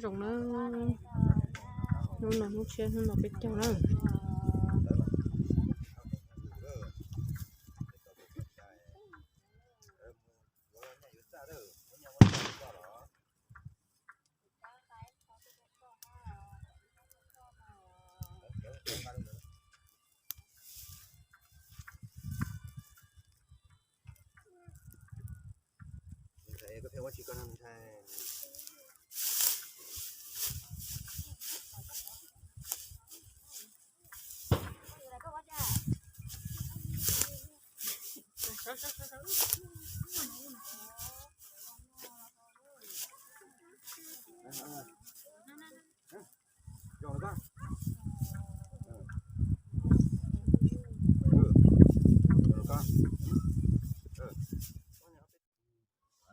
Zoo na, hnub no hnub tshiab hnub no peb caug na.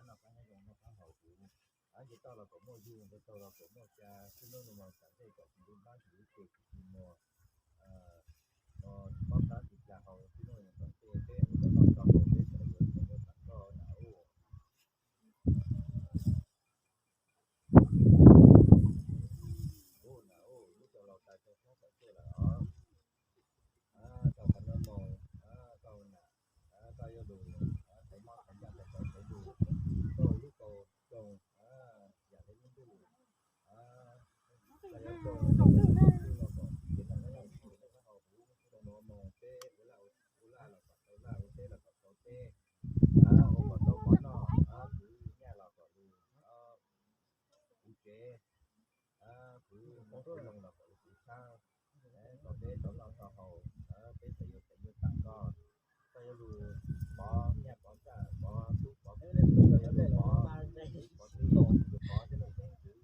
Noj qab nyob zoo noj qab haus kuv, nce toj los kom muaj yug, nce toj los kom muaj xya, xib hnub no mas tam tej kom tsis ntuj npab tsis lub txua tsis tsis muag, no tsis mob plab tsis plas haus, xib hnub no kom tej peb ua tau noj tau haus peb sawv daws yuav tam koj na ub. Ub na ub, lub xyoo laus tas xyoo hmoob tawm tuaj lawm os. Tau qhov no mus, koj nam, koj yuav lus, qhov mob qhov ncaj qhov tawv qhov lus, koj lub kaus xyoo, yam li lub ntuj, koj yuav tau los kom kev noj qab nyob zoo, xyoo no mus peb ua laj ua laj los kom tau laj, ua teb los kom tau teb, ua kom tau mov noj, kwv nyaj los kom lus, kuv tsev, kwv hmoob kwv loog los kom lus kuv tshab, kom peb tau noj tau haus, peb txawm yuav txawm yuav tam koj, koj yuav lus pov nyaj pov txaj pov tub pov kiv, koj yuav lus pov, pov tub pov teb, lus pov teb neeg txheeb ntxwv,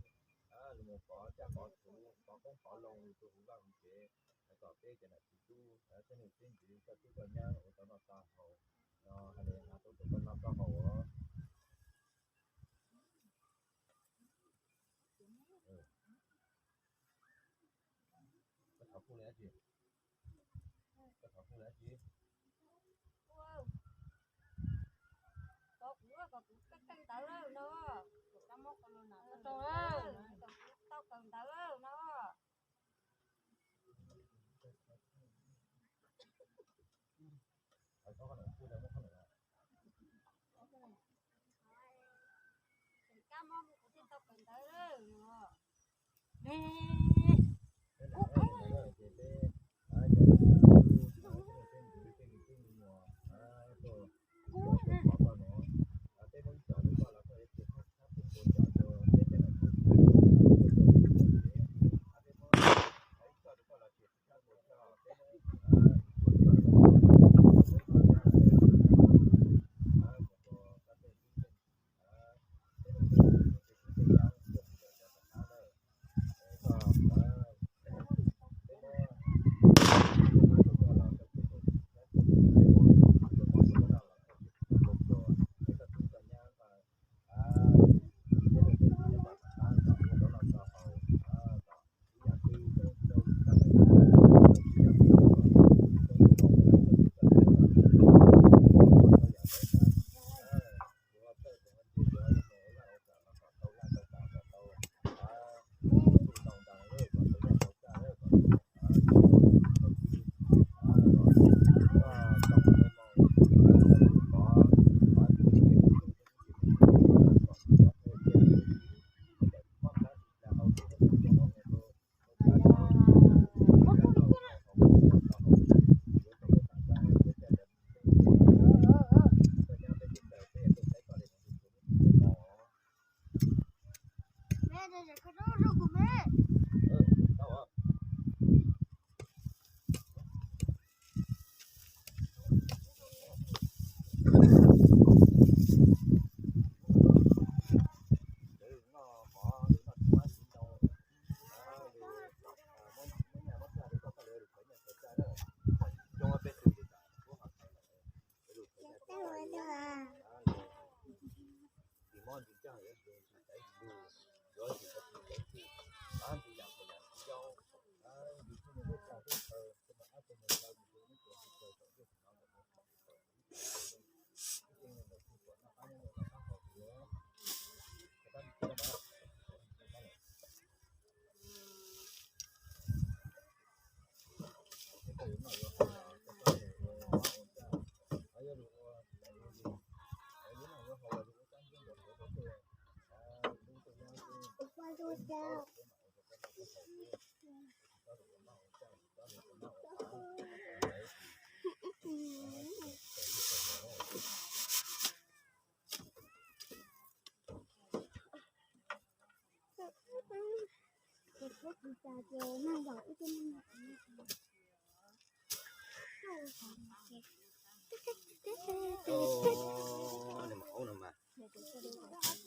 lus mus pov caj pov txhuv pov qoob pov loo lus rau huv vaj huv tsev, kom peb cov nam txiv tub teb neeg txheeb ntxwv koj tub koj nyab ua tau noj tau haus, no hais li hais tau tau noj tau haus os. Koj thov kuv li dab tsi? Koj thov kuv li dab tsi? Kom kuv, kom kuv tau ntawv no, kom kuv tau kawm ntawv no.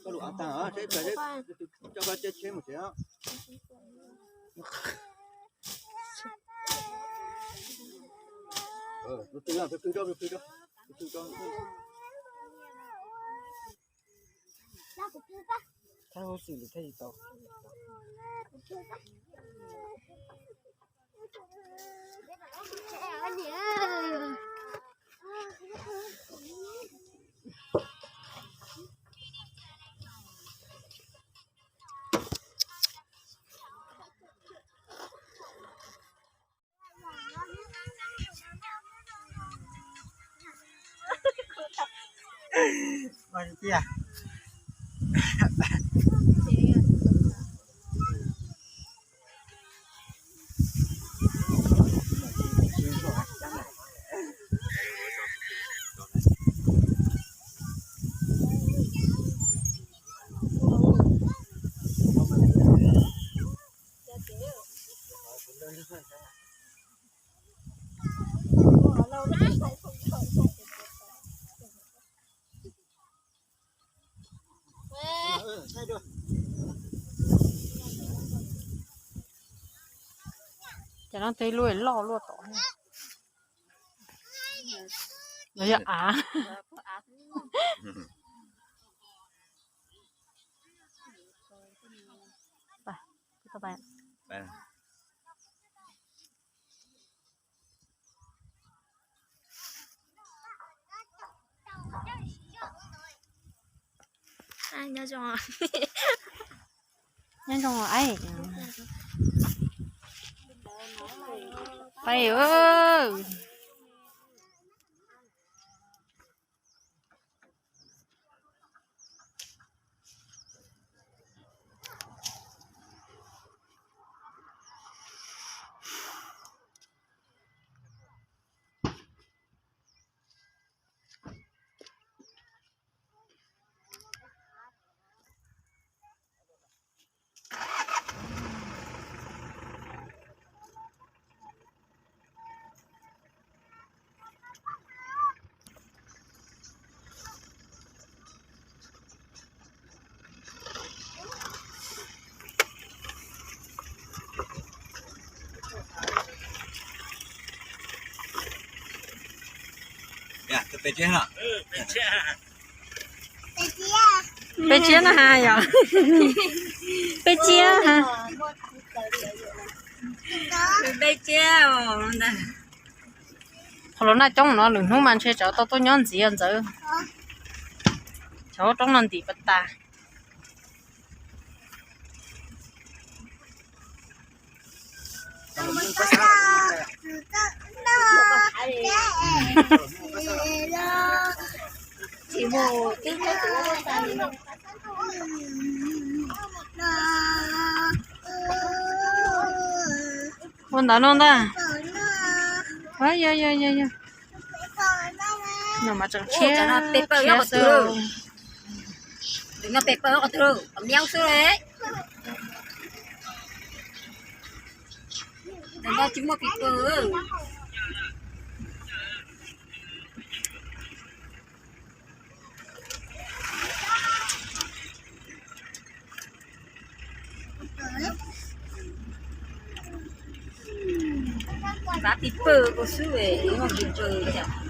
Koj lub av tag, seb coj koj caij tsheb mus tsev. Tus twg, tus twg, tus twg, tus twg. Thaij huv xwm lwm thiaj li tau. Ces no tej lub loj luaj tom no yog av. Nyob zoo, pais. Peb tsiab, peb tsiab na has yom, peb tsiab ha, peb tsiab ntag. Qhov lub naj coob no lwm hnub mas ntshe tsam tau tuaj nyob ntxiv ntxawv. Cov roob no ntim pas tas. Ua ntawd no ntag. Yog yog yog yog. No mas tseem tshiab tshiab xwb. Vav pis pawg ua xwb, ua pis pawg cas.